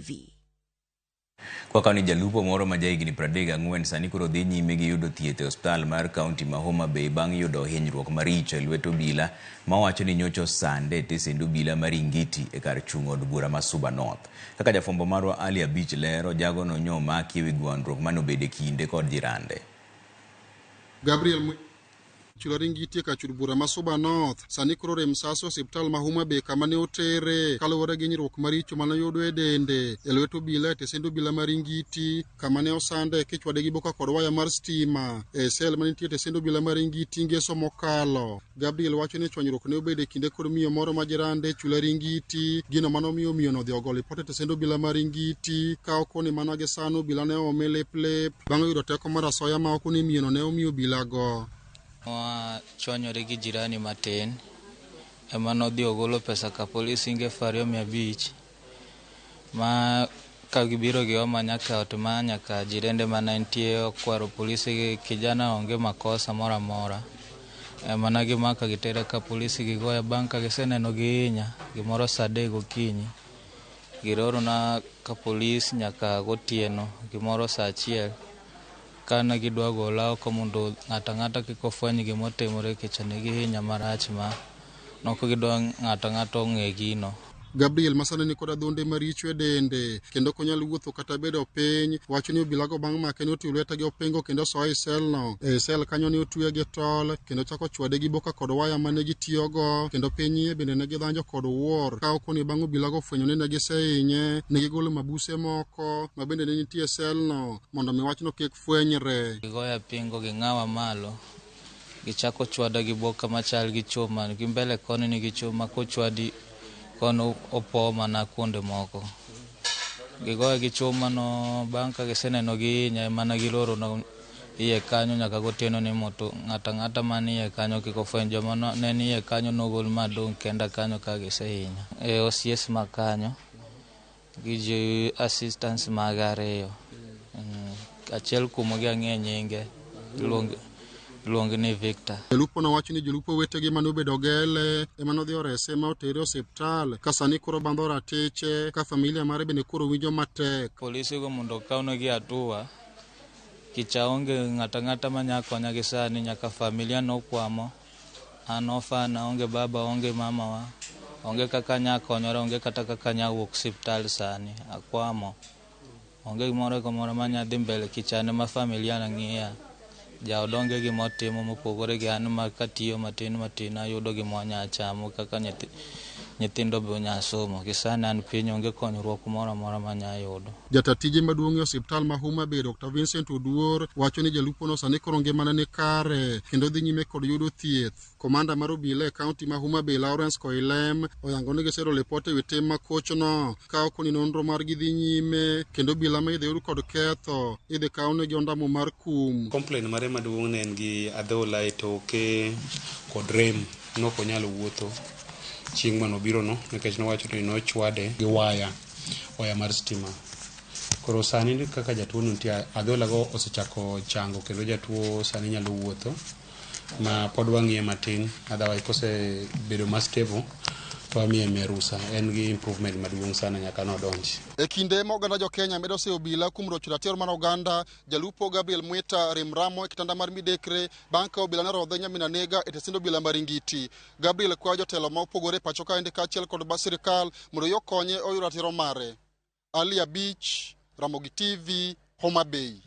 TV. Kwa koni jalupo moro ma jahigni 34 sani koro dhi nyime gi yudo thieth e osiptal mar kaunti ma Homa Bay bang' yudo hinyruok maricho e lwet obila ma wacho ni nyocha osande e tesend obila mar Ingiti e kar chung' od bura ma Suba North. Kaka jafwambo marwa Ali Abich lero, jagono nyo omaki e wi gwandruok mane obedo e kinde kod jirande. Gabriel Chula Ringiti e kar chud bura ma Suba North sani koro rem saso e osiptal ma Homa Bay kama ne otere kaluwore gi hinyruok maricho mane oyudo e dende e lwet obila e tesend obila ma Ringiti kama ne osande kichwade gi boka kod waya mar stima e sel manitie e tesend obila ma Ringiti ngeso mokalo. Gabriel wacho ni chwanyruok ne obedo e kinde kod miyo moro ma jirande Chula Ringiti, gino mane omiyo miyono odhi ogo lipot e tesend obila ma Ringiti ka okoni mana gi sano obila ne oome lep lep bang' yudo teko mar asoya ma okoni miyono ne omiyo obilago. Wachwanyore gi jirani matin ema nodhi ogolo pesa ka polis hinge 2500 ma ka gibiro gioma nyaka ot ma nyaka jirende mane nitie okwaro polisi gi kijana onge makosa moro amora ema ne gimaka gitera ka polisi gigoya bang' ka giseneno gihinya gimoro saa 3 gokinyi girorona ka polis nyaka gotieno gimoro saa 1 kane gidwa gola oko mondo ng'ato ang'ata kik ofweny gima otimore nikech ne gihinya marach ma nok gidwa ng'ato ang'ata ong'e gino. Gabriel masani ni kod adhonde maricho e dende kendo ok onyal wuotho kata bedo piny wacho ni obilago bang' make ne otiyo lwete gi opingo kendo osoye e selno. E sel kanyo ne otweye gi tol kendo chako chwade gi boka kod waya mane gitiyogo kendo piny iye bende ne gidhanjo kod wuor ka okoni bang' obilago fwenyo ni ne gisehinye ne gigolo mabuse moko ma bende ne nitie e selno mondo mi wachno kik fwenyre. Gigoya pingo ging'awa malo gichako chwada gi boka machal gi chuma gi mbele koni nigi chuma kochwadi kono opo mana kuonde moko. Gigoya gi chuma no bang' ka giseneno gihinya ema giloro na iye kanyo nyaka gotieno ni moto ng'ato ang'ata man iye kanyo kik ofweny. Joma ne ni iye kanyo nogol madong' kenda kanyo ka gisehinya. E OCS ma kanyo gi ji assistants maga ariyo. Achiel kuomgi ang'e nyinge iluonge ni Victor. Jalupo nowacho ni jolupo wetegi mane obedo gele ema nodhi orese ma otere e osiptal ka sani koro bandho ratiche ka familia mare bende koro winjo matek. Polisi go mondo okawnegi hatua kicha onge ng'ato ang'ata manya konya gi sani nyaka familia nokwamo an orphan aonge baba aonge mamawa onge kaka anya konyora onge kata kaka anya wuok osiptal sani akwamo onge gimoro amora manya dhi mbele kichane ma familia na ng'iya jaod onge gima otimo mopogore gi an ma katiyo matin matin ayudo gima wanya chamo kaka nyithindo be onya somo gi sani an piny onge konyruok moro amora manya yudo. Jata tije maduong' e osiptal ma Homa Bay Dr. Vincent Oduor wacho ni jalupono sani koro ngimane ni kare kendo dhi nyime kod yudo thieth. Komanda mar obila e kaunti ma Homa Bay Lawrence Koilem oyango ni giseyudo lipot ewi tim makochno ka okoni nonro margi dhi nyime kendo obila ma idhi yud kod ketho idhi kawnegi ondamo mar kum. Complain mare maduong' ne en gi adhola e toke kod rem nok onyal wuotho chieng' mane obiro no nikech nowacho ni nochwade gi waya waya mar stima. Koro sani kaka jatuo no nitie adhola go osechako chango kendo jatuo sani nyalo wuotho ma pod wang'iye matin otherwise kosebedo ma stable to wamiye miye rusa en gi improvement maduong' sana nyaka nodonji. E kinde ma oganda jo Kenya medo seyo obila kuom rocho ratiro mar oganda, jalupo Gabriel Mwita rem ramo e kitanda mar midekre bang' ka obila ne orodhe nyamin anega e tesend obila mar Ingiti. Gabriel kwayo jotelo ma opogore e pacho kaendi kaachiel kod sirikal mondo oyi okonye oyud ratiro mare. Ali Abich, Ramogi TV, Homa Bay.